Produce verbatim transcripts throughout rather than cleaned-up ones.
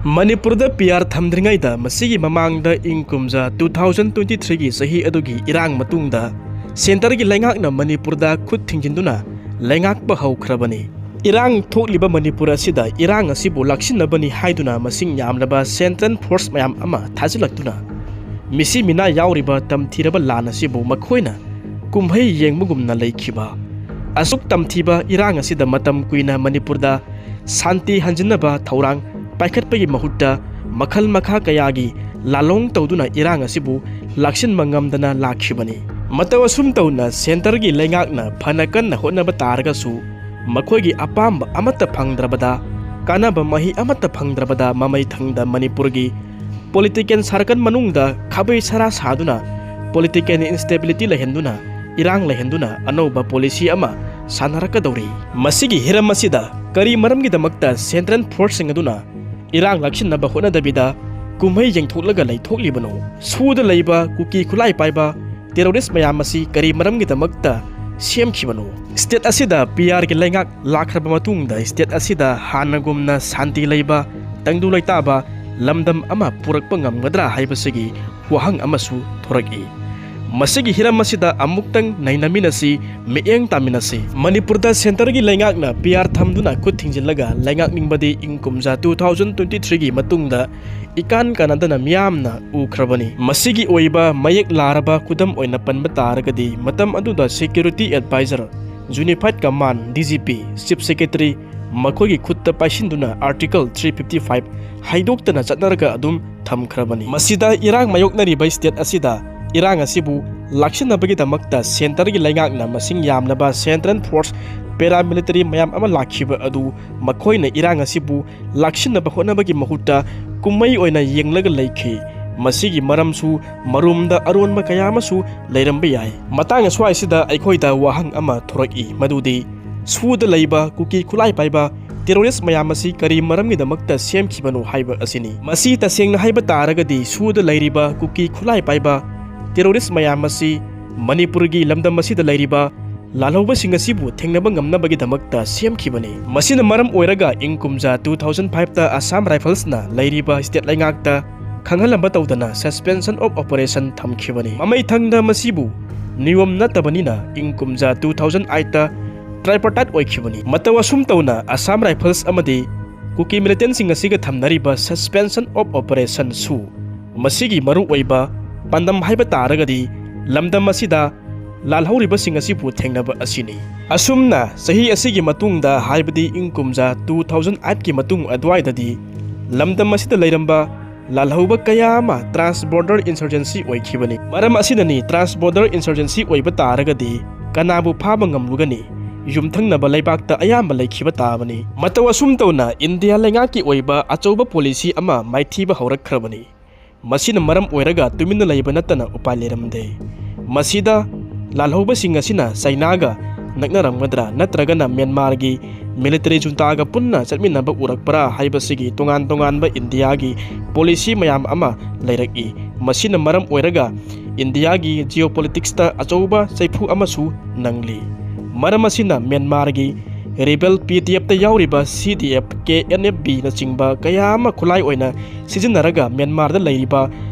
ꯃꯅꯤꯄꯨꯔꯗ P R ꯊꯝꯗ꯭ꯔꯤꯉꯩꯗ, ꯃꯁꯤꯒꯤ ꯃꯃꯥꯡꯗ ꯏꯪ ꯀꯨꯝꯖꯥ two thousand twenty threeꯒꯤ ꯆꯍꯤ ꯑꯗꯨꯒꯤ ꯏꯔꯥꯡ ꯃꯇꯨꯡꯗ centreꯒꯤ ꯂꯩꯉꯥꯛꯅ ꯃꯅꯤꯄꯨꯔꯗ ꯈꯨꯠ ꯊꯤꯡꯖꯤꯟꯗꯨꯅ ꯂꯩꯉꯥꯛꯄ ꯍꯧꯈ꯭ꯔꯕꯅꯤ꯫ ꯏꯔꯥꯡ ꯊꯣꯛꯂꯤꯕ ꯃꯅꯤꯄꯨꯔ ꯑꯁꯤꯗ ꯏꯔꯥꯡ ꯑꯁꯤꯕꯨ ꯂꯥꯛꯁꯤꯟꯅꯕꯅꯤ ꯍꯥꯏꯗꯨꯅ ꯃꯁꯤꯡ ꯌꯥꯝꯂꯕ central force ꯃꯌꯥꯝ ꯑꯃ ꯊꯥꯖꯤꯜꯂꯛꯇꯨꯅ ꯃꯤꯁꯤ ꯃꯤꯅꯥ ꯌꯥꯎꯔꯤꯕ ꯇꯝꯊꯤꯔꯕ ꯂꯥꯟ ꯑꯁꯤꯕꯨ ꯃꯈꯣꯏꯅ ꯀꯨꯝꯍꯩ ꯌꯦꯡꯕꯒꯨꯝꯅ ꯂꯩꯈꯤꯕ꯫ ꯑꯁꯨꯛ ꯇꯝꯊꯤꯕ ꯏꯔꯥꯡ ꯑꯁꯤꯗ ꯃꯇꯝ ꯀꯨꯏꯅ ꯃꯅꯤꯄꯨꯔꯗ ꯁꯥꯟꯇꯤ ꯍꯟꯖꯤꯟꯅꯕ ꯊꯧꯔꯥꯡ ꯄꯥꯏꯈꯠꯄꯒꯤ ꯃꯍꯨꯠꯇ ꯃꯈꯜ ꯃꯈꯥ ꯀꯌꯥꯒꯤ ꯂꯥꯂꯣꯡ ꯇꯧꯗꯨꯅ ꯏꯔꯥꯡ ꯑꯁꯤꯕꯨ ꯂꯥꯛꯁꯤꯟꯕ ꯉꯝꯗꯅ ꯂꯥꯛꯈꯤꯕꯅꯤ꯫ ꯃꯇꯧ ꯑꯁꯨꯝ ꯇꯧꯅ centreꯒꯤ ꯂꯩꯉꯥꯛꯅ ꯐꯅ ꯀꯟꯅ ꯍꯣꯠꯅꯕ ꯇꯥꯔꯒꯁꯨ ꯃꯈꯣꯏꯒꯤ ꯑꯄꯥꯝꯕ ꯑꯃꯠꯇ ꯐꯪꯗ꯭ꯔꯕꯗ, ꯀꯥꯟꯅꯕ ꯃꯍꯩ ꯑꯃꯠꯇ ꯐꯪꯗ꯭ꯔꯕꯗ ꯃꯃꯩ ꯊꯪꯗ ꯃꯅꯤꯄꯨꯔꯒꯤ political circle ꯃꯅꯨꯡꯗ ꯈꯥꯕꯩ ꯁꯔꯥ ꯁꯥꯗꯨꯅ political instability ꯂꯩꯍꯟꯗꯨꯅ ꯏꯔꯥꯡ ꯂꯩꯍꯟꯗꯨꯅ ꯑꯅꯧꯕ policy ꯑꯃ ꯁꯥꯟꯅꯔꯛꯀꯗꯧꯔꯤ꯫ ꯃꯁꯤꯒꯤ ꯍꯤꯔꯝ ꯑꯁꯤꯗ ꯀꯔꯤ ꯃꯔꯝꯒꯤꯗꯃꯛꯇ central forceꯁꯤꯡ ꯑꯗꯨꯅ ꯏꯔꯥꯡ ꯂꯥꯛꯁꯤꯟꯅꯕ ꯍꯣꯠꯅꯗꯕꯤꯗ ꯀꯨꯝꯍꯩ ꯌꯦꯡꯊꯣꯛꯂꯒ ꯂꯩꯊꯣꯛꯂꯤꯕꯅꯣ? ꯁꯨꯗ ꯂꯩꯕ ꯀꯨꯀꯤ ꯈꯨꯠꯂꯥꯏ ꯄꯥꯏꯕ terrorist ꯃꯌꯥꯝ ꯑꯁꯤ ꯀꯔꯤ ꯃꯔꯝꯒꯤꯗꯃꯛꯇ ꯁꯦꯝꯈꯤꯕꯅꯣ? State ꯑꯁꯤꯗ ꯄꯤ ꯑꯥꯔꯒꯤ ꯂꯩꯉꯥꯛ ꯂꯥꯛꯈ꯭ꯔꯕ ꯃꯇꯨꯡꯗ state ꯑꯁꯤꯗ ꯍꯥꯟꯅꯒꯨꯝꯅ ꯁꯥꯟꯇꯤ ꯂꯩꯕ, ꯇꯪꯗꯨ ꯂꯩꯇꯥꯕ ꯂꯝꯗꯝ ꯑꯃ ꯄꯨꯔꯛꯄ ꯉꯝꯒꯗ꯭ꯔꯥ ꯍꯥꯏꯕꯁꯤꯒꯤ ꯋꯥꯍꯪ ꯑꯃꯁꯨ ꯊꯣꯔꯛꯏ꯫ ꯃꯁꯤꯒꯤ ꯍꯤꯔꯝ ꯑꯁꯤꯗ ꯑꯃꯨꯛꯇꯪ ꯅꯩꯅꯃꯤꯟꯅꯁꯤ, ꯃꯤꯠꯌꯦꯡ ꯇꯥꯃꯤꯟꯅꯁꯤ꯫ ꯃꯅꯤꯄꯨꯔꯗ centreꯒꯤ ꯂꯩꯉꯥꯛꯅ ꯄꯤ ꯑꯥꯔ ꯊꯝꯗꯨꯅ ꯈꯨꯠ ꯊꯤꯡꯖꯤꯜꯂꯒ ꯂꯩꯉꯥꯛꯅꯤꯡꯕꯗꯤ ꯏꯪ ꯀꯨꯝꯖꯥ two thousand twenty threeꯒꯤ ꯃꯇꯨꯡꯗ ꯏꯀꯥꯟ ꯀꯥꯟꯅꯗꯅ ꯃꯤꯌꯥꯝꯅ ꯎꯈ꯭ꯔꯕꯅꯤ꯫ ꯃꯁꯤꯒꯤ ꯑꯣꯏꯕ ꯃꯌꯦꯛ ꯂꯥꯔꯕ ꯈꯨꯗꯝ ꯑꯣꯏꯅ ꯄꯟꯕ ꯇꯥꯔꯒꯗꯤ, ꯃꯇꯝ ꯑꯗꯨꯗ security advisor, unified command, D G P, chief secretary ꯃꯈꯣꯏꯒꯤ ꯈꯨꯠꯇ ꯄꯥꯏꯁꯤꯟꯗꯨꯅ article three fifty five ꯍꯩꯗꯣꯛꯇꯅ ꯆꯠꯅꯔꯒ ꯑꯗꯨꯝ ꯊꯝꯈ꯭ꯔꯕꯅꯤ꯫ ꯃꯁꯤꯗ ꯏꯔꯥꯡ ꯃꯥꯌꯣꯛꯅꯔꯤꯕ state ꯑꯁꯤꯗ ꯏꯔꯥꯡ ꯑꯁꯤꯕꯨ ꯂꯥꯛꯁꯤꯟꯅꯕꯒꯤꯗꯃꯛꯇ centreꯒꯤ ꯂꯩꯉꯥꯛꯅ ꯃꯁꯤꯡ ꯌꯥꯝꯂꯕ central force, paramilitary ꯃꯌꯥꯝ ꯑꯃ ꯂꯥꯛꯈꯤꯕ ꯑꯗꯨ ꯃꯈꯣꯏꯅ ꯏꯔꯥꯡ ꯑꯁꯤꯕꯨ ꯂꯥꯛꯁꯤꯟꯅꯕ ꯍꯣꯠꯅꯕꯒꯤ ꯃꯍꯨꯠꯇ ꯀꯨꯝꯍꯩ ꯑꯣꯏꯅ ꯌꯦꯡꯂꯒ ꯂꯩꯈꯤ꯫ ꯃꯁꯤꯒꯤ ꯃꯔꯝꯁꯨ ꯃꯔꯨꯝꯗ ꯑꯔꯣꯟꯕ ꯀꯌꯥ ꯑꯃꯁꯨ ꯂꯩꯔꯝꯕ ꯌꯥꯏ꯫ ꯃꯇꯥꯡ ꯑꯁ꯭ꯋꯥꯏꯁꯤꯗ ꯑꯩꯈꯣꯏꯗ ꯋꯥꯍꯪ ꯑꯃ ꯊꯣꯔꯛꯏ, ꯃꯗꯨꯗꯤ ꯁꯨꯗ ꯂꯩꯕ ꯀꯨꯀꯤ ꯈꯨꯠꯂꯥꯏ ꯄꯥꯏꯕ terrorist ꯃꯌꯥꯝ ꯑꯁꯤ ꯀꯔꯤ ꯃꯔꯝꯒꯤꯗꯃꯛꯇ ꯁꯦꯝꯈꯤꯕꯅꯣ ꯍꯥꯏꯕ ꯑꯁꯤꯅꯤ꯫ ꯃꯁꯤ ꯇꯁꯦꯡꯅ ꯍꯥꯏꯕ ꯇꯥꯔꯒꯗꯤ, ꯁꯨꯗ ꯂꯩꯔꯤꯕ ꯀꯨꯀꯤ ꯈꯨꯠꯂꯥꯏ ꯄꯥꯏꯕ terrorist ꯃꯌꯥꯝ ꯑꯁꯤ ꯃꯅꯤꯄꯨꯔꯒꯤ ꯂꯝꯗꯝ ꯑꯁꯤꯗ ꯂꯩꯔꯤꯕ ꯂꯥꯜꯍꯧꯕꯁꯤꯡ ꯑꯁꯤꯕꯨ ꯊꯦꯡꯅꯕ ꯉꯝꯅꯕꯒꯤꯗꯃꯛꯇ ꯁꯦꯝꯈꯤꯕꯅꯤ꯫ ꯃꯁꯤꯅ ꯃꯔꯝ ꯑꯣꯏꯔꯒ ꯏꯪ ꯀꯨꯝꯖꯥ two thousand five ꯇ Assam Rifles ꯅ ꯂꯩꯔꯤꯕ state ꯂꯩꯉꯥꯛꯇ ꯈꯪꯍꯜꯂꯝꯕ ꯇꯧꯗꯅ suspension of operation ꯊꯝꯈꯤꯕꯅꯤ꯫ ꯃꯃꯩꯊꯪꯗ ꯃꯁꯤꯕꯨ ꯅꯤꯌꯣꯝ ꯅꯠꯇꯕꯅꯤꯅ ꯏꯪ ꯀꯨꯝꯖꯥ two thousand eight ꯇ tripartite ꯑꯣꯏꯈꯤꯕꯅꯤ꯫ ꯃꯇꯧ ꯑꯁꯨꯝ ꯇꯧꯅ Assam Rifles ꯑꯃꯗꯤ ꯀꯨꯀꯤ militantꯁꯤꯡ ꯑꯁꯤꯒ ꯊꯝꯅꯔꯤꯕ suspension of operation ꯁꯨ ꯃꯁꯤꯒꯤ ꯃꯔꯨꯑꯣꯏꯕ ꯄꯥꯟꯗꯝ ꯍꯥꯏꯕ ꯇꯥꯔꯒꯗꯤ ꯂꯝꯗꯝ ꯑꯁꯤꯗ ꯂꯥꯜꯍꯧꯔꯤꯕꯁꯤꯡ ꯑꯁꯤꯕꯨ ꯊꯦꯡꯅꯕ ꯑꯁꯤꯅꯤ꯫ ꯑꯁꯨꯝꯅ ꯆꯍꯤ ꯑꯁꯤꯒꯤ ꯃꯇꯨꯡꯗ, ꯍꯥꯏꯕꯗꯤ ꯏꯪ ꯀꯨꯝꯖꯥ two thousand eight ꯀꯤ ꯃꯇꯨꯡ ꯑꯗꯨꯋꯥꯏꯗꯗꯤ ꯂꯝꯗꯝ ꯑꯁꯤꯗ ꯂꯩꯔꯝꯕ ꯂꯥꯜꯍꯧꯕ ꯀꯌꯥ ꯑꯃ trans border insurgency ꯑꯣꯏꯈꯤꯕꯅꯤ꯫ ꯃꯔꯝ ꯑꯁꯤꯅꯅꯤ, trans border insurgency ꯑꯣꯏꯕ ꯇꯥꯔꯒꯗꯤ ꯀꯅꯥꯕꯨ ꯐꯥꯕ ꯉꯝꯂꯨꯒꯅꯤ? ꯌꯨꯝꯊꯪꯅꯕ ꯂꯩꯕꯥꯛꯇ ꯑꯌꯥꯝꯕ ꯂꯩꯈꯤꯕ ꯇꯥꯕꯅꯤ꯫ ꯃꯇꯧ ꯑꯁꯨꯝ ꯇꯧꯅ ꯏꯟꯗꯤꯌꯥ ꯂꯩꯉꯥꯛꯀꯤ ꯑꯣꯏꯕ ꯑꯆꯧꯕ policy ꯑꯃ ꯃꯥꯏꯊꯤꯕ ꯍꯧꯔꯛꯈ꯭ꯔꯕꯅꯤ꯫ ꯃꯁꯤꯅ ꯃꯔꯝ ꯑꯣꯏꯔꯒ ꯇꯨꯃꯤꯟꯅ ꯂꯩꯕ ꯅꯠꯇꯅ ꯎꯄꯥꯏ ꯂꯩꯔꯝꯗꯦ꯫ ꯃꯁꯤꯗ ꯂꯥꯜꯍꯧꯕꯁꯤꯡ ꯑꯁꯤꯅ ꯆꯩꯅꯥꯒ ꯅꯛꯅꯔꯝꯒꯗ꯭ꯔꯥ ꯅꯠꯇ꯭ꯔꯒꯅ ꯃ꯭ꯌꯥꯟꯃꯥꯔꯒꯤ military juntaꯒ ꯄꯨꯟꯅ ꯆꯠꯃꯤꯟꯅꯕ ꯎꯔꯛꯄ꯭ꯔꯥ ꯍꯥꯏꯕꯁꯤꯒꯤ ꯇꯣꯉꯥꯟ ꯇꯣꯉꯥꯟꯕ ꯏꯟꯗꯤꯌꯥꯒꯤ policy ꯃꯌꯥꯝ ꯑꯃ ꯂꯩꯔꯛꯏ꯫ ꯃꯁꯤꯅ ꯃꯔꯝ ꯑꯣꯏꯔꯒ ꯏꯟꯗꯤꯌꯥꯒꯤ geopoliticsꯇ ꯑꯆꯧꯕ ꯆꯩꯐꯨ ꯑꯃꯁꯨ ꯅꯪꯂꯤ꯫ ꯃꯔꯝ ꯑꯁꯤꯅ ꯃ꯭ꯌꯥꯟꯃꯥꯔꯒꯤ rebel PDFꯇ ꯌꯥꯎꯔꯤꯕ CDF, KNFBꯅꯆꯤꯡꯕ ꯀꯌꯥ ꯑꯃ ꯈꯨꯠꯂꯥꯏ ꯑꯣꯏꯅ ꯁꯤꯖꯤꯟꯅꯔꯒ ꯃ꯭ꯌꯥꯟꯃꯥꯔꯗ ꯂꯩꯔꯤꯕ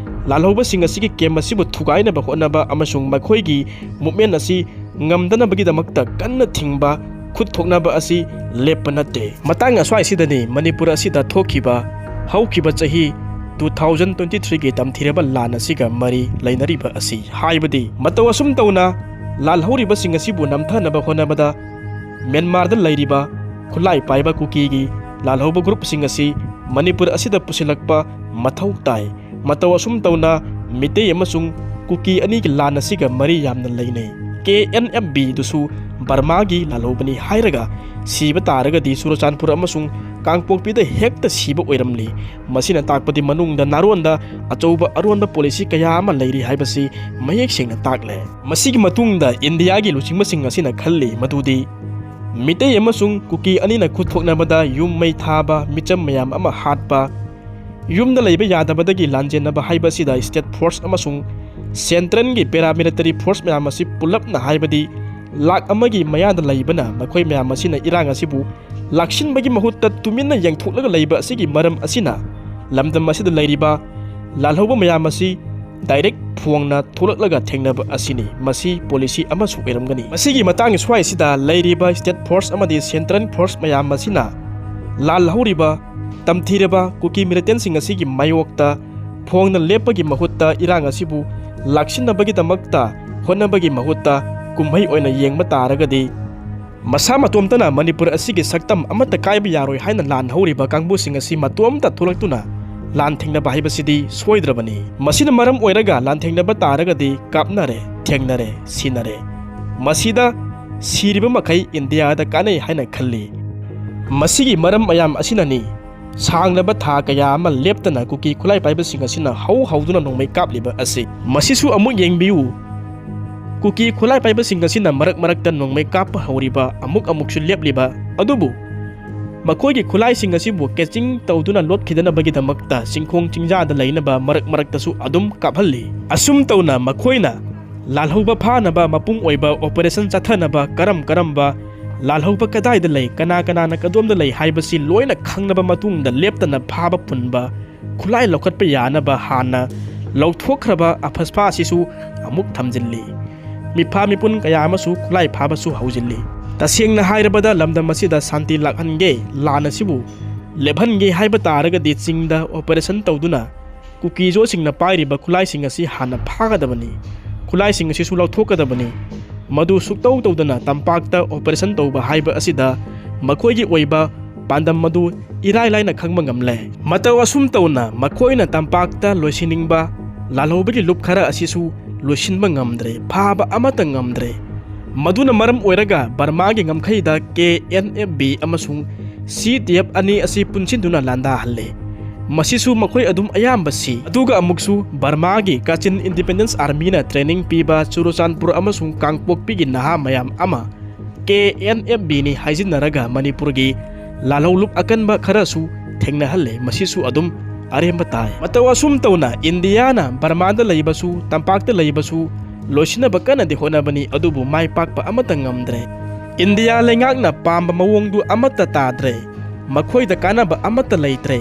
ꯂꯥꯜꯍꯧꯕꯁꯤꯡ ꯑꯁꯤꯒꯤ camp ꯑꯁꯤꯕꯨ ꯊꯨꯒꯥꯏꯅꯕ ꯍꯣꯠꯅꯕ ꯑꯃꯁꯨꯡ ꯃꯈꯣꯏꯒꯤ movement ꯑꯁꯤ ꯉꯝꯗꯅꯕꯒꯤꯗꯃꯛꯇ ꯀꯟꯅ ꯊꯤꯡꯕ, ꯈꯨꯠ ꯊꯣꯛꯅꯕ ꯑꯁꯤ ꯂꯦꯞꯄ ꯅꯠꯇꯦ꯫ ꯃꯇꯥꯡ ꯑꯁ꯭ꯋꯥꯏꯁꯤꯗꯅꯤ ꯃꯅꯤꯄꯨꯔ ꯑꯁꯤꯗ ꯊꯣꯛꯈꯤꯕ ꯍꯧꯈꯤꯕ ꯆꯍꯤ two thousand twenty threeꯒꯤ ꯇꯝꯊꯤꯔꯕ ꯂꯥꯟ ꯑꯁꯤꯒ ꯃꯔꯤ ꯂꯩꯅꯔꯤꯕ ꯑꯁꯤ꯫ ꯍꯥꯏꯕꯗꯤ ꯃꯇꯧ ꯑꯁꯨꯝ ꯇꯧꯅ ꯂꯥꯜꯍꯧꯔꯤꯕꯁꯤꯡ ꯑꯁꯤꯕꯨ ꯅꯝꯊꯅꯕ ꯍꯣꯠꯅꯕꯗ ꯃ꯭ꯌꯥꯟꯃꯥꯔꯗ ꯂꯩꯔꯤꯕ ꯈꯨꯠꯂꯥꯏ ꯄꯥꯏꯕ ꯀꯨꯀꯤꯒꯤ ꯂꯥꯜꯍꯧꯕ groupꯁꯤꯡ ꯑꯁꯤ ꯃꯅꯤꯄꯨꯔ ꯑꯁꯤꯗ ꯄꯨꯁꯤꯜꯂꯛꯄ ꯃꯊꯧ ꯇꯥꯏ꯫ ꯃꯇꯧ ꯑꯁꯨꯝ ꯇꯧꯅ ꯃꯤꯇꯩ ꯑꯃꯁꯨꯡ ꯀꯨꯀꯤ ꯑꯅꯤꯒꯤ ꯂꯥꯟ ꯑꯁꯤꯒ ꯃꯔꯤ ꯌꯥꯝꯅ ꯂꯩꯅꯩ꯫ KNFBꯗꯨꯁꯨ ꯕꯔꯃꯥꯒꯤ ꯂꯥꯜꯍꯧꯕꯅꯤ ꯍꯥꯏꯔꯒ ꯁꯤꯕ ꯇꯥꯔꯒꯗꯤ ꯆꯨꯔꯆꯥꯟꯄꯨꯔ ꯑꯃꯁꯨꯡ ꯀꯥꯡꯄꯣꯛꯄꯤꯗ ꯍꯦꯛꯇ ꯁꯤꯕ ꯑꯣꯏꯔꯝꯂꯤ꯫ ꯃꯁꯤꯅ ꯇꯥꯛꯄꯗꯤ ꯃꯅꯨꯡꯗ ꯅꯥꯔꯣꯟꯗ ꯑꯆꯧꯕ ꯑꯔꯣꯟꯕ policy ꯀꯌꯥ ꯑꯃ ꯂꯩꯔꯤ ꯍꯥꯏꯕꯁꯤ ꯃꯌꯦꯛ ꯁꯦꯡꯅ ꯇꯥꯛꯂꯦ꯫ ꯃꯁꯤꯒꯤ ꯃꯇꯨꯡꯗ ꯏꯟꯗꯤꯌꯥꯒꯤ ꯂꯨꯆꯤꯡꯕꯁꯤꯡ ꯑꯁꯤꯅ ꯈꯜꯂꯤ ꯃꯗꯨꯗꯤ ꯃꯤꯇꯩ ꯑꯃꯁꯨꯡ ꯀꯨꯀꯤ ꯑꯅꯤꯅ ꯈꯨꯠ ꯊꯣꯛꯅꯕꯗ ꯌꯨꯝ ꯃꯩ ꯊꯥꯕ, ꯃꯤꯆꯝ ꯃꯌꯥꯝ ꯑꯃ ꯍꯥꯠꯄ, ꯌꯨꯝꯗ ꯂꯩꯕ ꯌꯥꯗꯕꯗꯒꯤ ꯂꯥꯟꯖꯦꯟꯅꯕ ꯍꯥꯏꯕ ꯑꯁꯤꯗ state force ꯑꯃꯁꯨꯡ centralꯒꯤ paramilitary force ꯃꯌꯥꯝ ꯑꯁꯤ ꯄꯨꯂꯞꯅ, ꯍꯥꯏꯕꯗꯤ ꯂꯥꯛ ꯑꯃꯒꯤ ꯃꯌꯥꯗ ꯂꯩꯕꯅ ꯃꯈꯣꯏ ꯃꯌꯥꯝ ꯑꯁꯤꯅ ꯏꯔꯥꯡ ꯑꯁꯤꯕꯨ ꯂꯥꯛꯁꯤꯟꯕꯒꯤ ꯃꯍꯨꯠꯇ ꯇꯨꯃꯤꯟꯅ ꯌꯦꯡꯊꯣꯛꯂꯒ ꯂꯩꯕ ꯑꯁꯤꯒꯤ ꯃꯔꯝ ꯑꯁꯤꯅ ꯂꯝꯗꯝ ꯑꯁꯤꯗ ꯂꯩꯔꯤꯕ ꯂꯥꯜꯍꯧꯕ ꯃꯌꯥꯝ ꯑꯁꯤ ꯗꯥꯏꯔꯦꯛ ꯐꯣꯡꯅ ꯊꯣꯛꯂꯛꯂꯒ ꯊꯦꯡꯅꯕ ꯑꯁꯤꯅꯤ꯫ ꯃꯁꯤ ꯄꯣꯂꯤꯁꯤ ꯑꯃꯁꯨ ꯑꯣꯏꯔꯝꯒꯅꯤ꯫ ꯃꯁꯤꯒꯤ ꯃꯇꯥꯡ ꯁ꯭ꯋꯥꯏꯁꯤꯗ ꯂꯩꯔꯤꯕ ꯁ꯭ꯇꯦꯠ ꯐꯣꯔꯁ ꯑꯃꯗꯤ ꯁꯦꯟꯇ꯭ꯔꯦꯜ ꯐꯣꯔꯁ ꯃꯌꯥꯝ ꯑꯁꯤꯅ ꯂꯥꯜꯍꯧꯔꯤꯕ, ꯇꯝꯊꯤꯔꯕ ꯀꯨꯀꯤ ꯃꯤꯂꯤꯇꯦꯟꯁꯤꯡ ꯑꯁꯤꯒꯤ ꯃꯥꯌꯣꯛꯇ ꯐꯣꯡꯅ ꯂꯦꯞꯄꯒꯤ ꯃꯍꯨꯠꯇ ꯏꯔꯥꯡ ꯑꯁꯤꯕꯨ ꯂꯥꯛꯁꯤꯟꯅꯕꯒꯤꯗꯃꯛꯇ ꯍꯣꯠꯅꯕꯒꯤ ꯃꯍꯨꯠꯇ ꯀꯨꯝꯍꯩ ꯑꯣꯏꯅ ꯌꯦꯡꯕ ꯇꯥꯔꯒꯗꯤ ꯃꯁꯥ ꯃꯇꯣꯝꯇꯅ ꯃꯅꯤꯄꯨꯔ ꯑꯁꯤꯒꯤ ꯁꯛꯇꯝ ꯑꯃꯠꯇ ꯀꯥꯏꯕ ꯌꯥꯔꯣꯏ ꯍꯥꯏꯅ ꯂꯥꯟ ꯍꯧꯔꯤꯕ ꯀꯥꯡꯕꯨꯁꯤꯡ ꯑꯁꯤ ꯃꯇꯣꯝꯇ ꯊꯣꯛꯂꯛꯇꯨꯅ ꯂꯥꯟ ꯊꯦꯡꯅꯕ ꯍꯥꯏꯕꯁꯤꯗꯤ ꯁꯣꯏꯗ꯭ꯔꯕꯅꯤ꯫ ꯃꯁꯤꯅ ꯃꯔꯝ ꯑꯣꯏꯔꯒ ꯂꯥꯟ ꯊꯦꯡꯅꯕ ꯇꯥꯔꯒꯗꯤ ꯀꯥꯞꯅꯔꯦ, ꯊꯦꯡꯅꯔꯦ, ꯁꯤꯅꯔꯦ꯫ ꯃꯁꯤꯗ ꯁꯤꯔꯤꯕ ꯃꯈꯩ ꯏꯟꯗꯤꯌꯥꯗ ꯀꯥꯟꯅꯩ ꯍꯥꯏꯅ ꯈꯜꯂꯤ꯫ ꯃꯁꯤꯒꯤ ꯃꯔꯝ ꯃꯌꯥꯝ ꯑꯁꯤꯅꯅꯤ ꯁꯥꯡꯂꯕ ꯊꯥ ꯀꯌꯥ ꯑꯃ ꯂꯦꯞꯇꯅ ꯀꯨꯀꯤ ꯈꯨꯠꯂꯥꯏ ꯄꯥꯏꯕꯁꯤꯡ ꯑꯁꯤꯅ ꯍꯧ ꯍꯧꯗꯨꯅ ꯅꯣꯡꯃꯩ ꯀꯥꯞꯂꯤꯕ ꯑꯁꯤ꯫ ꯃꯁꯤꯁꯨ ꯑꯃꯨꯛ ꯌꯦꯡꯕꯤꯌꯨ꯫ ꯀꯨꯀꯤ ꯈꯨꯠꯂꯥꯏ ꯄꯥꯏꯕꯁꯤꯡ ꯑꯁꯤꯅ ꯃꯔꯛ ꯃꯔꯛꯇ ꯅꯣꯡꯃꯩ ꯀꯥꯞꯄ ꯍꯧꯔꯤꯕ, ꯑꯃꯨꯛ ꯑꯃꯨꯛꯁꯨ ꯂꯦꯞꯂꯤꯕ ꯑꯗꯨꯕꯨ ꯃꯈꯣꯏꯒꯤ ꯈꯨꯠꯂꯥꯏꯁꯤꯡ ꯑꯁꯤꯕꯨ ꯀꯦꯆꯤꯡ ꯇꯧꯗꯨꯅ ꯂꯣꯠꯈꯤꯗꯅꯕꯒꯤꯗꯃꯛꯇ ꯆꯤꯡꯈꯣꯡ ꯆꯤꯡꯖꯥꯗ ꯂꯩꯅꯕ ꯃꯔꯛ ꯃꯔꯛꯇꯁꯨ ꯑꯗꯨꯝ ꯀꯥꯞꯍꯜꯂꯤ꯫ ꯑꯁꯨꯝ ꯇꯧꯅ ꯃꯈꯣꯏꯅ ꯂꯥꯜꯍꯧꯕ ꯐꯥꯅꯕ ꯃꯄꯨꯡ ꯑꯣꯏꯕ ꯑꯣꯄꯔꯦꯁꯟ ꯆꯠꯊꯅꯕ ꯀꯔꯝ ꯀꯔꯝꯕ ꯂꯥꯜꯍꯧꯕ ꯀꯗꯥꯏꯗ ꯂꯩ, ꯀꯅꯥ ꯀꯅꯥꯅ ꯀꯗꯣꯝꯗ ꯂꯩ ꯍꯥꯏꯕꯁꯤ ꯂꯣꯏꯅ ꯈꯪꯂꯕ ꯃꯇꯨꯡꯗ ꯂꯦꯞꯇꯅ ꯐꯥꯕ ꯄꯨꯟꯕ ꯈꯨꯠꯂꯥꯏ ꯂꯧꯈꯠꯄ ꯌꯥꯅꯕ ꯍꯥꯟꯅ ꯂꯧꯊꯣꯛꯈ꯭ꯔꯕ ꯑꯐꯁꯐꯥ ꯑꯁꯤꯁꯨ ꯑꯃꯨꯛ ꯊꯝꯖꯤꯜꯂꯤ꯫ ꯃꯤꯐꯥ ꯃꯤꯄꯨꯟ ꯀꯌꯥ ꯑꯃꯁꯨ ꯈꯨꯠꯂꯥꯏ ꯐꯥꯕꯁꯨ ꯍꯧꯖꯤꯜꯂꯤ꯫ ꯇꯁꯦꯡꯅ ꯍꯥꯏꯔꯕꯗ ꯂꯝꯗꯝ ꯑꯁꯤꯗ ꯁꯥꯟꯇꯤ ꯂꯥꯛꯍꯟꯒꯦ, ꯂꯥꯟ ꯑꯁꯤꯕꯨ ꯂꯦꯞꯍꯟꯒꯦ ꯍꯥꯏꯕ ꯇꯥꯔꯒꯗꯤ ꯆꯤꯡꯗ ꯑꯣꯄꯔꯦꯁꯟ ꯇꯧꯗꯨꯅ ꯀꯨꯀꯤꯖꯣꯁꯤꯡꯅ ꯄꯥꯏꯔꯤꯕ ꯈꯨꯠꯂꯥꯏꯁꯤꯡ ꯑꯁꯤ ꯍꯥꯟꯅ ꯐꯥꯒꯗꯕꯅꯤ꯫ ꯈꯨꯠꯂꯥꯏꯁꯤꯡ ꯑꯁꯤꯁꯨ ꯂꯧꯊꯣꯛꯀꯗꯕꯅꯤ꯫ ꯃꯗꯨ ꯁꯨꯛꯇꯧ ꯇꯧꯗꯅ ꯇꯝꯄꯥꯛꯇ ꯑꯣꯄꯔꯦꯁꯟ ꯇꯧꯕ ꯍꯥꯏꯕ ꯑꯁꯤꯗ ꯃꯈꯣꯏꯒꯤ ꯑꯣꯏꯕ ꯄꯥꯟꯗꯝ ꯃꯗꯨ ꯏꯔꯥꯏ ꯂꯥꯏꯅ ꯈꯪꯕ ꯉꯝꯂꯦ꯫ ꯃꯇꯧ ꯑꯁꯨꯝ ꯇꯧꯅ ꯃꯈꯣꯏꯅ ꯇꯝꯄꯥꯛꯇ ꯂꯣꯏꯁꯤꯟꯅꯤꯡꯕ ꯂꯥꯜꯍꯧꯕꯒꯤ ꯂꯨꯞ ꯈꯔ ꯑꯁꯤꯁꯨ ꯂꯣꯏꯁꯤꯟꯕ ꯉꯝꯗ꯭ꯔꯦ, ꯐꯥꯕ ꯑꯃꯠꯇ ꯉꯝꯗ꯭ꯔꯦ꯫ ꯃꯗꯨꯅ ꯃꯔꯝ ꯑꯣꯏꯔꯒ ꯕꯔꯃꯥꯒꯤ ꯉꯝꯈꯩꯗ ꯀꯦ ꯑꯦꯟ ꯑꯦꯐ ꯕꯤ ꯑꯃꯁꯨꯡ ꯁꯤ ꯇꯤ ꯑꯦꯐ ꯑꯅꯤ ꯑꯁꯤ ꯄꯨꯟꯁꯤꯟꯗꯨꯅ ꯂꯥꯟꯗꯥꯍꯜꯂꯦ꯫ ꯃꯁꯤꯁꯨ ꯃꯈꯣꯏ ꯑꯗꯨꯝ ꯑꯌꯥꯝꯕ ꯁꯤ꯫ ꯑꯗꯨꯒ ꯑꯃꯨꯛꯁꯨ ꯕꯔꯃꯥꯒꯤ ꯀꯥꯆꯤꯟ ꯏꯟꯗꯤꯄꯦꯟꯗꯦꯟꯁ ꯑꯥꯔꯃꯤꯅ ꯇ꯭ꯔꯦꯅꯤꯡ ꯄꯤꯕ ꯆꯨꯔꯆꯥꯟꯄꯨꯔ ꯑꯃꯁꯨꯡ ꯀꯥꯡꯄꯣꯛꯄꯤꯒꯤ ꯅꯍꯥ ꯃꯌꯥꯝ ꯑꯃ ꯀꯦ ꯑꯦꯟ ꯑꯦꯐ ꯕꯤꯅꯤ ꯍꯥꯏꯖꯤꯟꯅꯔꯒ ꯃꯅꯤꯄꯨꯔꯒꯤ ꯂꯥꯜꯍꯧꯂꯨꯞ ꯑꯀꯟꯕ ꯈꯔꯁꯨ ꯊꯦꯡꯅꯍꯜꯂꯦ꯫ ꯃꯁꯤꯁꯨ ꯑꯗꯨꯝ ꯑꯔꯦꯝꯕ ꯇꯥꯏ꯫ ꯃꯇꯧ ꯑꯁꯨꯝ ꯇꯧꯅ ꯏꯟꯗꯤꯌꯥꯅ ꯕꯔꯃꯥꯗ ꯂꯩꯕꯁꯨ, ꯇꯝꯄꯥꯛꯇ ꯂꯩꯕꯁꯨ, ꯂꯣꯏꯁꯤꯟꯅꯕ ꯀꯟꯅꯗꯤ ꯍꯣꯠꯅꯕꯅꯤ, ꯑꯗꯨꯕꯨ ꯃꯥꯏ ꯄꯥꯛꯄ ꯑꯃꯠꯇ ꯉꯝꯗ꯭ꯔꯦ꯫ ꯏꯟꯗꯤꯌꯥ ꯂꯩꯉꯥꯛꯅ ꯄꯥꯝꯕ ꯃꯑꯣꯡꯗꯨ ꯑꯃꯠꯇ ꯇꯥꯗ꯭ꯔꯦ꯫ ꯃꯈꯣꯏꯗ ꯀꯥꯟꯅꯕ ꯑꯃꯠꯇ ꯂꯩꯇ꯭ꯔꯦ꯫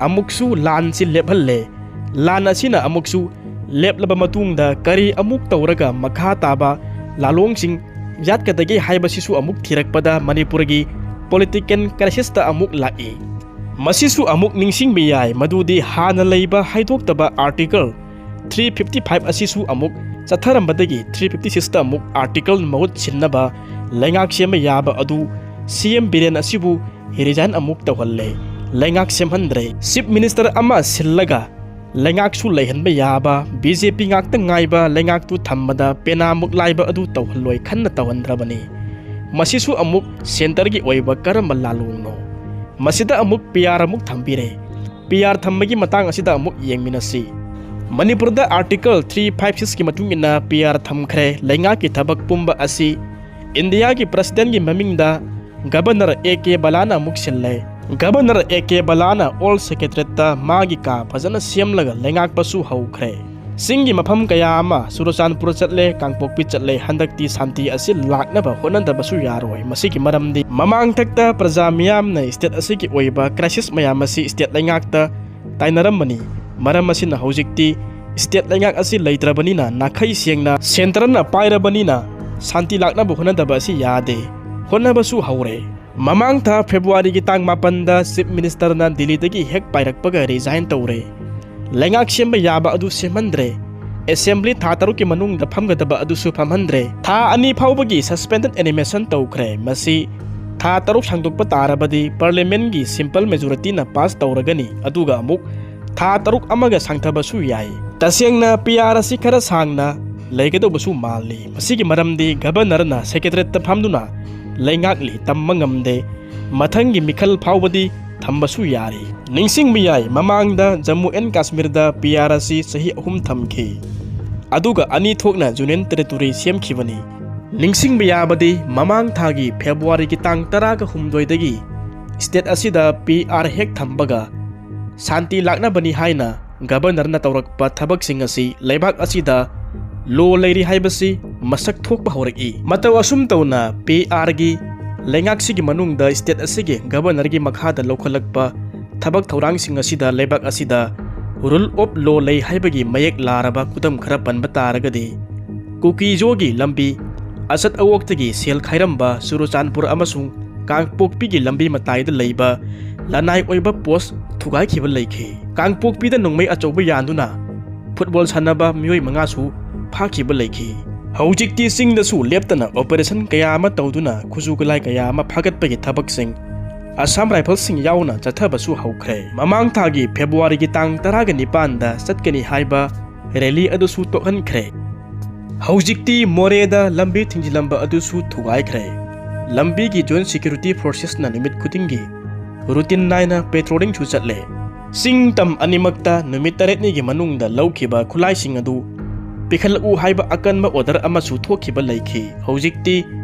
ꯑꯃꯨꯛꯁꯨ ꯂꯥꯟꯁꯤ ꯂꯦꯞꯍꯜꯂꯦ꯫ ꯂꯥꯟ ꯑꯁꯤꯅ ꯑꯃꯨꯛꯁꯨ ꯂꯦꯞꯂꯕ ꯃꯇꯨꯡꯗ ꯀꯔꯤ ꯑꯃꯨꯛ ꯇꯧꯔꯒ ꯃꯈꯥ ꯇꯥꯕ ꯂꯥꯂꯣꯡꯁꯤꯡ ꯌꯥꯠꯀꯗꯒꯦ ꯍꯥꯏꯕꯁꯤꯁꯨ ꯑꯃꯨꯛ ꯊꯤꯔꯛꯄꯗ ꯃꯅꯤꯄꯨꯔꯒꯤ political crisisꯇ ꯑꯃꯨꯛ ꯂꯥꯛꯏ꯫ ꯃꯁꯤꯁꯨ ꯑꯃꯨꯛ ꯅꯤꯡꯁꯤꯡꯕ ꯌꯥꯏ, ꯃꯗꯨꯗꯤ ꯍꯥꯟꯅ ꯂꯩꯕ ꯍꯥꯏꯗꯣꯛꯇꯕ Article three fifty five ꯑꯁꯤꯁꯨ ꯑꯃꯨꯛ ꯆꯠꯊꯔꯝꯕꯗꯒꯤ three fifty sixꯇ ꯑꯃꯨꯛ article ꯃꯍꯨꯠ ꯁꯤꯟꯅꯕ ꯂꯩꯉꯥꯛ ꯁꯦꯝꯕ ꯌꯥꯕ ꯑꯗꯨ ꯁꯤ ꯑꯦꯝ ꯕꯤꯔꯦꯟ ꯑꯁꯤꯕꯨ resign ꯑꯃꯨꯛ ꯇꯧꯍꯜꯂꯦ꯫ ꯂꯩꯉꯥꯛ ꯁꯦꯝꯍꯟꯗ꯭ꯔꯦ꯫ Chief Minister ꯑꯃ ꯁꯤꯜꯂꯒ ꯂꯩꯉꯥꯛꯁꯨ ꯂꯩꯍꯟꯕ ꯌꯥꯕ, ꯕꯤ ꯖꯦ ꯄꯤ ꯉꯥꯛꯇ ꯉꯥꯏꯕ ꯂꯩꯉꯥꯛꯇꯨ ꯊꯝꯕꯗ ꯄꯦꯅꯥꯃꯨꯛ ꯂꯥꯏꯕ ꯑꯗꯨ ꯇꯧꯍꯜꯂꯣꯏ ꯈꯟꯅ ꯇꯧꯍꯟꯗ꯭ꯔꯕꯅꯤ꯫ ꯃꯁꯤꯁꯨ ꯑꯃꯨꯛ centreꯒꯤ ꯑꯣꯏꯕ ꯀꯔꯝꯕ ꯂꯥꯂꯣꯡꯅꯣ? ꯃꯁꯤꯗ ꯑꯃꯨꯛ ꯄꯤ ꯑꯥꯔ ꯑꯃꯨꯛ ꯊꯝꯕꯤꯔꯦ꯫ ꯄꯤ ꯑꯥꯔ ꯊꯝꯕꯒꯤ ꯃꯇꯥꯡ ꯑꯁꯤꯗ ꯑꯃꯨꯛ ꯌꯦꯡꯃꯤꯟꯅꯁꯤ꯫ ꯃꯅꯤꯄꯨꯔꯗ Article three five sixꯀꯤ ꯃꯇꯨꯡ ꯏꯟꯅ ꯄꯤ ꯑꯥꯔ ꯊꯝꯈ꯭ꯔꯦ꯫ ꯂꯩꯉꯥꯛꯀꯤ ꯊꯕꯛ ꯄꯨꯝꯕ ꯑꯁꯤ ꯏꯟꯗꯤꯌꯥꯒꯤ Presidentꯀꯤ ꯃꯃꯤꯡꯗ Governor ꯑꯦ ꯀꯦ ꯕꯂꯥꯅ ꯑꯃꯨꯛ ꯁꯤꯜꯂꯦ꯫ Governor ꯑꯦ ꯀꯦ ꯕꯂꯥꯅ All Secretariatꯇ ꯃꯥꯒꯤ ꯀꯥ ꯐꯖꯅ ꯁꯦꯝꯂꯒ ꯂꯩꯉꯥꯛꯄꯁꯨ ꯍꯧꯈ꯭ꯔꯦ꯫ ꯆꯤꯡꯒꯤ ꯃꯐꯝ ꯀꯌꯥ ꯑꯃ, ꯆꯨꯔꯆꯥꯟꯄꯨꯔ ꯆꯠꯂꯦ, ꯀꯥꯡꯄꯣꯛꯄꯤ ꯆꯠꯂꯦ, ꯍꯟꯗꯛꯇꯤ ꯁꯥꯟꯇꯤ ꯑꯁꯤ ꯂꯥꯛꯅꯕ ꯍꯣꯠꯅꯗꯕꯁꯨ ꯌꯥꯔꯣꯏ꯫ ꯃꯁꯤꯒꯤ ꯃꯔꯝꯗꯤ ꯃꯃꯥꯡꯊꯛꯇ ꯄ꯭ꯔꯖꯥ ꯃꯤꯌꯥꯝꯅ state ꯑꯁꯤꯒꯤ ꯑꯣꯏꯕ crisis ꯃꯌꯥꯝ ꯑꯁꯤ state ꯂꯩꯉꯥꯛꯇ ꯇꯥꯏꯅꯔꯝꯕꯅꯤ꯫ ꯃꯔꯝ ꯑꯁꯤꯅ ꯍꯧꯖꯤꯛꯇꯤ state ꯂꯩꯉꯥꯛ ꯑꯁꯤ ꯂꯩꯇ꯭ꯔꯕꯅꯤꯅ ꯅꯥꯈꯩ ꯁꯦꯡꯅ centreꯅ ꯄꯥꯏꯔꯕꯅꯤꯅ ꯁꯥꯟꯇꯤ ꯂꯥꯛꯅꯕ ꯍꯣꯠꯅꯗꯕ ꯑꯁꯤ ꯌꯥꯗꯦ꯫ ꯍꯣꯠꯅꯕꯁꯨ ꯍꯧꯔꯦ꯫ ꯃꯃꯥꯡ ꯊꯥ Februaryꯒꯤ ꯇꯥꯡ ꯃꯥꯄꯟꯗ Chief Ministerꯅ ꯗꯤꯜꯂꯤꯗꯒꯤ ꯍꯦꯛ ꯄꯥꯏꯔꯛꯄꯒ resign ꯇꯧꯔꯦ꯫ ꯂꯩꯉꯥꯛ ꯁꯦꯝꯕ ꯌꯥꯕ ꯑꯗꯨ ꯁꯦꯝꯍꯟꯗ꯭ꯔꯦ꯫ Assembly ꯊꯥ ꯇꯔꯨꯛꯀꯤ ꯃꯅꯨꯡꯗ ꯐꯝꯒꯗꯕ ꯑꯗꯨꯁꯨ ꯐꯝꯍꯟꯗ꯭ꯔꯦ꯫ ꯊꯥ ꯑꯅꯤ ꯐꯥꯎꯕꯒꯤ suspended animation ꯇꯧꯈ꯭ꯔꯦ꯫ ꯃꯁꯤ ꯊꯥ ꯇꯔꯨꯛ ꯁꯥꯡꯗꯣꯛꯄ ꯇꯥꯔꯕꯗꯤ Parliamentꯀꯤ simple majorityꯅ pass ꯇꯧꯔꯒꯅꯤ, ꯑꯗꯨꯒ ꯑꯃꯨꯛ ꯊꯥ ꯇꯔꯨꯛ ꯑꯃꯒ ꯁꯥꯡꯊꯕꯁꯨ ꯌꯥꯏ꯫ ꯇꯁꯦꯡꯅ ꯄꯤ ꯑꯥꯔ ꯑꯁꯤ ꯈꯔ ꯁꯥꯡꯅ ꯂꯩꯒꯗꯧꯕꯁꯨ ꯃꯥꯜꯂꯤ꯫ ꯃꯁꯤꯒꯤ ꯃꯔꯝꯗꯤ Governorꯅ Secretariatꯇ ꯐꯝꯗꯨꯅ ꯂꯩꯉꯥꯛꯂꯤ ꯇꯝꯕ ꯉꯝꯗꯦ꯫ ꯃꯊꯪꯒꯤ ꯃꯤꯈꯜ ꯐꯥꯎꯕꯗꯤ ꯊꯝꯕꯁꯨ ꯌꯥꯔꯤ꯫ ꯅꯤꯡꯁꯤꯡꯕ ꯌꯥꯏ, ꯃꯃꯥꯡꯗ Jammu and Kashmirꯗ ꯄꯤ ꯑꯥꯔ ꯑꯁꯤ ꯆꯍꯤ ꯑꯍꯨꯝ ꯊꯝꯈꯤ, ꯑꯗꯨꯒ ꯑꯅꯤ ꯊꯣꯛꯅ Union Territory ꯁꯦꯝꯈꯤꯕꯅꯤ꯫ ꯅꯤꯡꯁꯤꯡꯕ ꯌꯥꯕꯗꯤ, ꯃꯃꯥꯡ ꯊꯥꯒꯤ Februaryꯒꯤ ꯇꯥꯡ ꯇꯔꯥꯒ ꯍꯨꯝꯗꯣꯏꯗꯒꯤ state ꯑꯁꯤꯗ ꯄꯤ ꯑꯥꯔ ꯍꯦꯛ ꯊꯝꯕꯒ ꯁꯥꯟꯇꯤ ꯂꯥꯛꯅꯕꯅꯤ ꯍꯥꯏꯅ Governorꯅ ꯇꯧꯔꯛꯄ ꯊꯕꯛꯁꯤꯡ ꯑꯁꯤ ꯂꯩꯕꯥꯛ ꯑꯁꯤꯗ ꯂꯣ ꯂꯩꯔꯤ ꯍꯥꯏꯕꯁꯤ ꯃꯁꯛ ꯊꯣꯛꯄ ꯍꯧꯔꯛꯏ꯫ ꯃꯇꯧ ꯑꯁꯨꯝ ꯇꯧꯅ ꯄꯤ ꯑꯥꯔꯒꯤ ꯂꯩꯉꯥꯛꯁꯤꯒꯤ ꯃꯅꯨꯡꯗ ꯁ꯭ꯇꯦꯠ ꯑꯁꯤꯒꯤ ꯒꯕꯔꯅꯔꯒꯤ ꯃꯈꯥꯗ ꯂꯧꯈꯠꯂꯛꯄ ꯊꯕꯛ ꯊꯧꯔꯥꯡꯁꯤꯡ ꯑꯁꯤꯗ ꯂꯩꯕꯥꯛ ꯑꯁꯤꯗ rule of law ꯂꯩ ꯍꯥꯏꯕꯒꯤ ꯃꯌꯦꯛ ꯂꯥꯔꯕ ꯈꯨꯗꯝ ꯈꯔ ꯄꯟꯕ ꯇꯥꯔꯒꯗꯤ, ꯀꯨꯀꯤꯖꯣꯒꯤ ꯂꯝꯕꯤ, ꯑꯆꯠ ꯑꯋꯣꯛꯇꯒꯤ ꯁꯦꯜ ꯈꯥꯏꯔꯝꯕ ꯆꯨꯔꯆꯥꯟꯄꯨꯔ ꯑꯃꯁꯨꯡ ꯀꯥꯡꯄꯣꯛꯄꯤꯒꯤ ꯂꯝꯕꯤ ꯃꯇꯥꯏꯗ ꯂꯩꯕ ꯂꯅꯥꯏ ꯑꯣꯏꯕ ꯄꯣꯁ ꯊꯨꯒꯥꯏꯈꯤꯕ ꯂꯩꯈꯤ꯫ ꯀꯥꯡꯄꯣꯛꯄꯤꯗ ꯅꯣꯡꯃꯩ ꯑꯆꯧꯕ ꯌꯥꯟꯗꯨꯅ ꯐꯨꯠꯕꯣꯜ ꯁꯥꯟꯅꯕ ꯃꯤꯑꯣꯏ ꯃꯉꯥꯁꯨ ꯐꯥꯈꯤꯕ ꯂꯩꯈꯤ꯫ ꯍꯧꯖꯤꯛꯇꯤ ꯆꯤꯡꯗꯁꯨ ꯂꯦꯞꯇꯅ ꯑꯣꯄꯔꯦꯁꯟ ꯀꯌꯥ ꯑꯃ ꯇꯧꯗꯨꯅ ꯈꯨꯠꯁꯨ ꯈꯨꯠꯂꯥꯏ ꯀꯌꯥ ꯑꯃ ꯐꯥꯒꯠꯄꯒꯤ ꯊꯕꯛꯁꯤꯡ ꯑꯁꯥꯝ ꯔꯥꯏꯐꯜꯁꯤꯡ ꯌꯥꯎꯅ ꯆꯠꯊꯕꯁꯨ ꯍꯧꯈ꯭ꯔꯦ꯫ ꯃꯃꯥꯡ ꯊꯥꯒꯤ ꯐꯦꯕ꯭ꯔꯨꯋꯥꯔꯤꯒꯤ ꯇꯥꯡ ꯇꯔꯥꯒ ꯅꯤꯄꯥꯟꯗ ꯆꯠꯀꯅꯤ ꯍꯥꯏꯕ ꯔꯦꯂꯤ ꯑꯗꯨꯁꯨ ꯇꯣꯛꯍꯟꯈ꯭ꯔꯦ꯫ ꯍꯧꯖꯤꯛꯇꯤ ꯃꯣꯔꯦꯗ ꯂꯝꯕꯤ ꯊꯤꯡꯖꯤꯜꯂꯝꯕ ꯑꯗꯨꯁꯨ ꯊꯨꯒꯥꯏꯈ꯭ꯔꯦ꯫ ꯂꯝꯕꯤꯒꯤ ꯖꯣꯏꯟ ꯁꯦꯀ꯭ꯌꯨꯔꯤꯇꯤ ꯐꯣꯔꯁꯦꯁꯅ ꯅꯨꯃꯤꯠ ꯈꯨꯗꯤꯡꯒꯤ ꯔꯨꯇꯤꯟ ꯅꯥꯏꯅ ꯄꯦꯇ꯭ꯔꯣꯂꯤꯡꯁꯨ ꯆꯠꯂꯦ꯫ ꯆꯤꯡ ꯇꯝ ꯑꯅꯤꯃꯛꯇ ꯅꯨꯃꯤꯠ ꯇꯔꯦꯠꯅꯤꯒꯤ ꯃꯅꯨꯡꯗ ꯂꯧꯈꯤꯕ ꯈꯨꯠꯂꯥꯏꯁꯤꯡ ꯑꯗꯨ ꯄꯤꯈꯠꯂꯛꯎ ꯍꯥꯏꯕ ꯑꯀꯟꯕ ꯑꯣꯔꯗꯔ ꯑꯃꯁꯨ ꯊꯣꯛꯈꯤꯕ ꯂꯩꯈꯤ꯫ ꯍꯧꯖꯤꯛꯇꯤ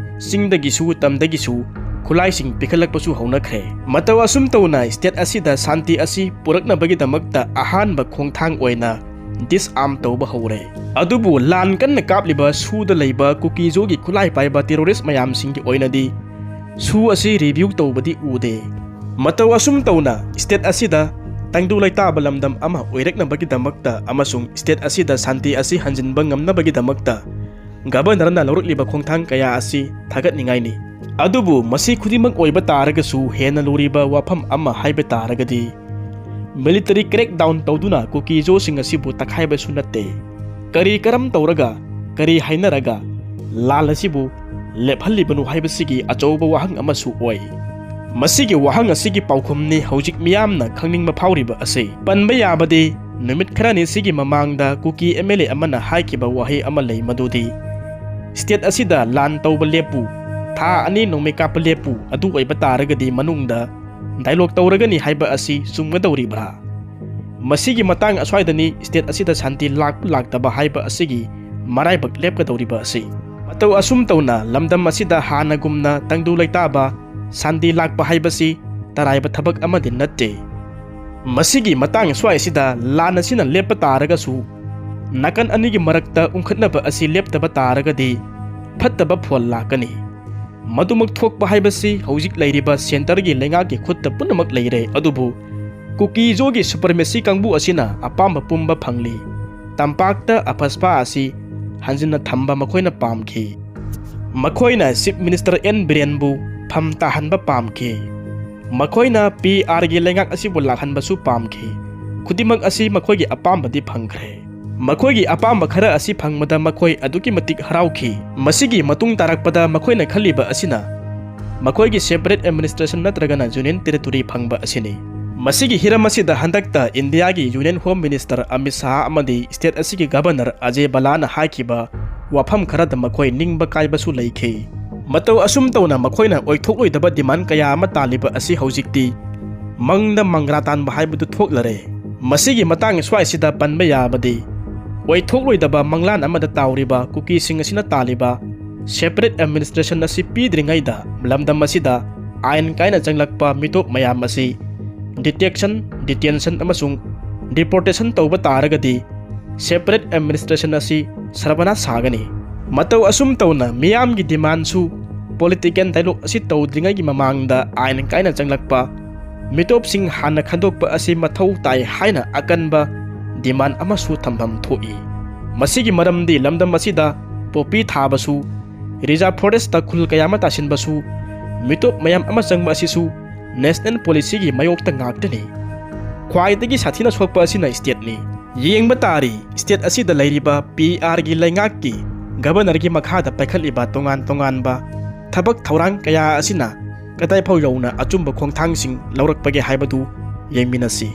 ꯆꯤꯡꯗꯒꯤꯁꯨ ꯇꯝꯗꯒꯤꯁꯨ ꯈꯨꯠꯂꯥꯏꯁꯤꯡ ꯄꯤꯈꯠꯂꯛꯄꯁꯨ ꯍꯧꯅꯈ꯭ꯔꯦ꯫ ꯃꯇꯧ ꯑꯁꯨꯝ ꯇꯧꯅ ꯁ꯭ꯇꯦꯠ ꯑꯁꯤꯗ ꯁꯥꯟꯇꯤ ꯑꯁꯤ ꯄꯨꯔꯛꯅꯕꯒꯤꯗꯃꯛꯇ ꯑꯍꯥꯟꯕ ꯈꯣꯡꯊꯥꯡ ꯑꯣꯏꯅ ꯗꯤꯁꯑꯥꯔꯝ ꯇꯧꯕ ꯍꯧꯔꯦ꯫ ꯑꯗꯨꯕꯨ ꯂꯥꯟ ꯀꯟꯅ ꯀꯥꯞꯂꯤꯕ ꯁꯨꯗ ꯂꯩꯕ ꯀꯨꯀꯤꯖꯣꯒꯤ ꯈꯨꯠꯂꯥꯏ ꯄꯥꯏꯕ ꯇꯦꯔꯣꯔꯤꯁ ꯃꯌꯥꯝꯁꯤꯡꯒꯤ ꯑꯣꯏꯅꯗꯤ ꯁꯨ ꯑꯁꯤ ꯔꯤꯚ꯭ꯌꯨ ꯇꯧꯕꯗꯤ ꯎꯗꯦ꯫ ꯃꯇꯧ ꯑꯁꯨꯝ ꯇꯧꯅ ꯁ꯭ꯇꯦꯠ ꯑꯁꯤꯗ ꯇꯪꯗꯨ ꯂꯩꯇꯥꯕ ꯂꯝꯗꯝ ꯑꯃ ꯑꯣꯏꯔꯛꯅꯕꯒꯤꯗꯃꯛꯇ ꯑꯃꯁꯨꯡ ꯁ꯭ꯇꯦꯠ ꯑꯁꯤꯗ ꯁꯥꯟꯇꯤ ꯑꯁꯤ ꯍꯟꯖꯤꯟꯕ ꯉꯝꯅꯕꯒꯤꯗꯃꯛꯇ ꯒꯕꯔꯅꯔꯅ ꯂꯧꯔꯛꯂꯤꯕ ꯈꯣꯡꯊꯥꯡ ꯀꯌꯥ ꯑꯁꯤ ꯊꯥꯒꯠꯅꯤꯡꯉꯥꯏꯅꯤ꯫ ꯑꯗꯨꯕꯨ ꯃꯁꯤ ꯈꯨꯗꯤꯡꯃꯛ ꯑꯣꯏꯕ ꯇꯥꯔꯒꯁꯨ ꯍꯦꯟꯅ ꯂꯨꯔꯤꯕ ꯋꯥꯐꯝ ꯑꯃ ꯍꯥꯏꯕ ꯇꯥꯔꯒꯗꯤ ꯃꯤꯂꯤꯇꯔꯤ ꯀ꯭ꯔꯦꯛꯗꯥꯎꯟ ꯇꯧꯗꯨꯅ ꯀꯨꯀꯤꯖꯣꯁꯤꯡ ꯑꯁꯤꯕꯨ ꯇꯛꯈꯥꯏꯕꯁꯨ ꯅꯠꯇꯦ꯫ ꯀꯔꯤ ꯀꯔꯝ ꯇꯧꯔꯒ, ꯀꯔꯤ ꯍꯥꯏꯅꯔꯒ ꯂꯥꯟ ꯑꯁꯤꯕꯨ ꯂꯦꯞꯍꯜꯂꯤꯕꯅꯣ ꯍꯥꯏꯕꯁꯤꯒꯤ ꯑꯆꯧꯕ ꯋꯥꯍꯪ ꯑꯃꯁꯨ ꯑꯣꯏ꯫ ꯃꯁꯤꯒꯤ ꯋꯥꯍꯪ ꯑꯁꯤꯒꯤ ꯄꯥꯎꯈꯨꯝꯅꯤ ꯍꯧꯖꯤꯛ ꯃꯤꯌꯥꯝꯅ ꯈꯪꯅꯤꯡꯕ ꯐꯥꯎꯔꯤꯕ ꯑꯁꯤ꯫ ꯄꯟꯕ ꯌꯥꯕꯗꯤ, ꯅꯨꯃꯤꯠ ꯈꯔꯅꯤ ꯁꯤꯒꯤ ꯃꯃꯥꯡꯗ ꯀꯨꯀꯤ ꯑꯦꯝ ꯑꯦꯜ ꯑꯦ ꯑꯃꯅ ꯍꯥꯏꯈꯤꯕ ꯋꯥꯍꯩ ꯑꯃ ꯂꯩ, ꯃꯗꯨꯗꯤ, "ꯁ꯭ꯇꯦꯠ ꯑꯁꯤꯗ ꯂꯥꯟ ꯇꯧꯕ ꯂꯦꯞꯄꯨ, ꯊꯥ ꯑꯅꯤ ꯅꯣꯡꯃꯩ ꯀꯥꯞꯄ ꯂꯦꯞꯄꯨ, ꯑꯗꯨ ꯑꯣꯏꯕ ꯇꯥꯔꯒꯗꯤ ꯃꯅꯨꯡꯗ ꯗꯥꯏꯂꯣꯒ ꯇꯧꯔꯒꯅꯤ" ꯍꯥꯏꯕ ꯑꯁꯤ ꯆꯨꯝꯒꯗꯧꯔꯤꯕ꯭ꯔꯥ? ꯃꯁꯤꯒꯤ ꯃꯇꯥꯡ ꯑꯁ꯭ꯋꯥꯏꯗꯅꯤ ꯁ꯭ꯇꯦꯠ ꯑꯁꯤꯗ ꯁꯥꯟꯇꯤ ꯂꯥꯛꯄ ꯂꯥꯛꯇꯕ ꯍꯥꯏꯕ ꯑꯁꯤꯒꯤ ꯃꯔꯥꯏꯕꯛ ꯂꯦꯞꯀꯗꯧꯔꯤꯕ ꯑꯁꯤ꯫ ꯃꯇꯧ ꯑꯁꯨꯝ ꯇꯧꯅ ꯂꯝꯗꯝ ꯑꯁꯤꯗ ꯍꯥꯟꯅꯒꯨꯝꯅ ꯇꯪꯗꯨ ꯂꯩꯇꯥꯕ ꯁꯥꯟꯇꯤ ꯂꯥꯛꯄ ꯍꯥꯏꯕꯁꯤ ꯇꯔꯥꯏꯕ ꯊꯕꯛ ꯑꯃꯗꯤ ꯅꯠꯇꯦ꯫ ꯃꯁꯤꯒꯤ ꯃꯇꯥꯡ ꯑꯁ꯭ꯋꯥꯏꯁꯤꯗ ꯂꯥꯟ ꯑꯁꯤꯅ ꯂꯦꯞꯄ ꯇꯥꯔꯒꯁꯨ ꯅꯥꯀꯟ ꯑꯅꯤꯒꯤ ꯃꯔꯛꯇ ꯎꯪꯈꯠꯅꯕ ꯑꯁꯤ ꯂꯦꯞꯇꯕ ꯇꯥꯔꯒꯗꯤ ꯐꯠꯇꯕ ꯐꯣꯜ ꯂꯥꯛꯀꯅꯤ꯫ ꯃꯗꯨꯃꯛ ꯊꯣꯛꯄ ꯍꯥꯏꯕꯁꯤ ꯍꯧꯖꯤꯛ ꯂꯩꯔꯤꯕ ꯁꯦꯟꯇꯔꯒꯤ ꯂꯩꯉꯥꯛꯀꯤ ꯈꯨꯠꯇ ꯄꯨꯝꯅꯃꯛ ꯂꯩꯔꯦ꯫ ꯑꯗꯨꯕꯨ ꯀꯨꯀꯤꯖꯣꯒꯤ ꯁꯨꯄꯔꯃꯦꯁꯤ ꯀꯥꯡꯕꯨ ꯑꯁꯤꯅ ꯑꯄꯥꯝꯕ ꯄꯨꯝꯕ ꯐꯪꯂꯤ꯫ ꯇꯝꯄꯥꯛꯇ ꯑꯐꯁꯄꯥ ꯑꯁꯤ ꯍꯟꯖꯤꯟꯅ ꯊꯝꯕ ꯃꯈꯣꯏꯅ ꯄꯥꯝꯈꯤ꯫ ꯃꯈꯣꯏꯅ ꯆꯤꯐ ꯃꯤꯅꯤꯁꯇꯔ ꯑꯦꯟ ꯕꯤꯔꯦꯟꯕꯨ ꯐꯝ ꯇꯥꯍꯟꯕ ꯄꯥꯝꯈꯤ꯫ ꯃꯈꯣꯏꯅ ꯄꯤ ꯑꯥꯔꯒꯤ ꯂꯩꯉꯥꯛ ꯑꯁꯤꯕꯨ ꯂꯥꯛꯍꯟꯕꯁꯨ ꯄꯥꯝꯈꯤ꯫ ꯈꯨꯗꯤꯡꯃꯛ ꯑꯁꯤ ꯃꯈꯣꯏꯒꯤ ꯑꯄꯥꯝꯕꯗꯤ ꯐꯪꯈ꯭ꯔꯦ꯫ ꯃꯈꯣꯏꯒꯤ ꯑꯄꯥꯝꯕ ꯈꯔ ꯑꯁꯤ ꯐꯪꯕꯗ ꯃꯈꯣꯏ ꯑꯗꯨꯛꯀꯤ ꯃꯇꯤꯛ ꯍꯔꯥꯎꯈꯤ꯫ ꯃꯁꯤꯒꯤ ꯃꯇꯨꯡ ꯇꯥꯔꯛꯄꯗ ꯃꯈꯣꯏꯅ ꯈꯜꯂꯤꯕ ꯑꯁꯤꯅ ꯃꯈꯣꯏꯒꯤ separate administration ꯅꯠꯇ꯭ꯔꯒꯅ union territory ꯐꯪꯕ ꯑꯁꯤꯅꯤ꯫ ꯃꯁꯤꯒꯤ ꯍꯤꯔꯝ ꯑꯁꯤꯗ ꯍꯟꯗꯛꯇ ꯏꯟꯗꯤꯌꯥꯒꯤ union home minister Amit Shah ꯑꯃꯗꯤ ꯁ꯭ꯇꯦꯠ ꯑꯁꯤꯒꯤ ꯒꯕꯔꯅꯔ ꯑꯖꯦ ꯕꯂꯥꯅ ꯍꯥꯏꯈꯤꯕ ꯋꯥꯐꯝ ꯈꯔꯗ ꯃꯈꯣꯏ ꯅꯤꯡꯕ ꯀꯥꯏꯕꯁꯨ ꯂꯩꯈꯤ꯫ ꯃꯇꯧ ꯑꯁꯨꯝ ꯇꯧꯅ ꯃꯈꯣꯏꯅ ꯑꯣꯏꯊꯣꯛꯂꯣꯏꯗꯕ ꯗꯤꯃꯥꯟ ꯀꯌꯥ ꯑꯃ ꯇꯥꯜꯂꯤꯕ ꯑꯁꯤ ꯍꯧꯖꯤꯛꯇꯤ ꯃꯪꯗ ꯃꯪꯒ꯭ꯔꯥ ꯇꯥꯟꯕ ꯍꯥꯏꯕꯗꯨ ꯊꯣꯛꯂꯔꯦ꯫ ꯃꯁꯤꯒꯤ ꯃꯇꯥꯡ ꯁ꯭ꯋꯥꯏꯁꯤꯗ ꯄꯟꯕ ꯌꯥꯕꯗꯤ, ꯑꯣꯏꯊꯣꯛꯂꯣꯏꯗꯕ ꯃꯪꯂꯥꯟ ꯑꯃꯗ ꯇꯥꯎꯔꯤꯕ ꯀꯨꯀꯤꯁꯤꯡ ꯑꯁꯤꯅ ꯇꯥꯜꯂꯤꯕ separate administration ꯑꯁꯤ ꯄꯤꯗ꯭ꯔꯤꯉꯩꯗ ꯂꯝꯗꯝ ꯑꯁꯤꯗ ꯑꯥꯏꯟ ꯀꯥꯏꯅ ꯆꯪꯂꯛꯄ ꯃꯤꯇꯣꯞ ꯃꯌꯥꯝ ꯑꯁꯤ detection, detention ꯑꯃꯁꯨꯡ deportation ꯇꯧꯕ ꯇꯥꯔꯒꯗꯤ separate administration ꯑꯁꯤ ꯁꯔꯕꯅꯥꯁ ꯁꯥꯒꯅꯤ꯫ ꯃꯇꯧ ꯑꯁꯨꯝ ꯇꯧꯅ ꯃꯤꯌꯥꯝꯒꯤ ꯗꯤꯃꯥꯟꯁꯨ political dialogue ꯑꯁꯤ ꯇꯧꯗ꯭ꯔꯤꯉꯩꯒꯤ ꯃꯃꯥꯡꯗ ꯑꯥꯏꯟ ꯀꯥꯏꯅ ꯆꯪꯂꯛꯄ ꯃꯤꯇꯣꯞꯁꯤꯡ ꯍꯥꯟꯅ ꯈꯟꯗꯣꯛꯄ ꯑꯁꯤ ꯃꯊꯧ ꯇꯥꯏ ꯍꯥꯏꯅ ꯑꯀꯟꯕ ꯗꯤꯃꯥꯟ ꯑꯃꯁꯨ ꯊꯝꯐꯝ ꯊꯣꯛꯏ꯫ ꯃꯁꯤꯒꯤ ꯃꯔꯝꯗꯤ ꯂꯝꯗꯝ ꯑꯁꯤꯗ ꯄꯣꯄꯤ ꯊꯥꯕꯁꯨ, reserve forest ꯈꯨꯜ ꯀꯌꯥ ꯑꯃ ꯇꯥꯁꯤꯟꯕꯁꯨ, ꯃꯤꯇꯣꯞ ꯃꯌꯥꯝ ꯑꯃ ꯆꯪꯕ ꯑꯁꯤꯁꯨ national policyꯒꯤ ꯃꯥꯌꯣꯛꯇ ꯉꯥꯛꯇꯅꯤ꯫ ꯈ꯭ꯋꯥꯏꯗꯒꯤ ꯁꯥꯊꯤꯅ ꯁꯣꯛꯄ ꯑꯁꯤꯅ ꯁ꯭ꯇꯦꯠꯅꯤ꯫ ꯌꯦꯡꯕ ꯇꯥꯔꯤ, ꯁ꯭ꯇꯦꯠ ꯑꯁꯤꯗ ꯂꯩꯔꯤꯕ ꯄꯤ ꯑꯥꯔꯒꯤ ꯂꯩꯉꯥꯛꯀꯤ ꯒꯕꯔꯅꯔꯒꯤ ꯃꯈꯥꯗ ꯄꯥꯏꯈꯠꯂꯤꯕ ꯇꯣꯉꯥꯟ ꯇꯣꯉꯥꯟꯕ ꯊꯕꯛ ꯊꯧꯔꯥꯡ ꯀꯌꯥ ꯑꯁꯤꯅ ꯀꯗꯥꯏꯐꯥꯎ ꯌꯧꯅ ꯑꯆꯨꯝꯕ ꯈꯣꯡꯊꯥꯡꯁꯤꯡ ꯂꯧꯔꯛꯄꯒꯦ ꯍꯥꯏꯕꯗꯨ ꯌꯦꯡꯃꯤꯟꯅꯁꯤ꯫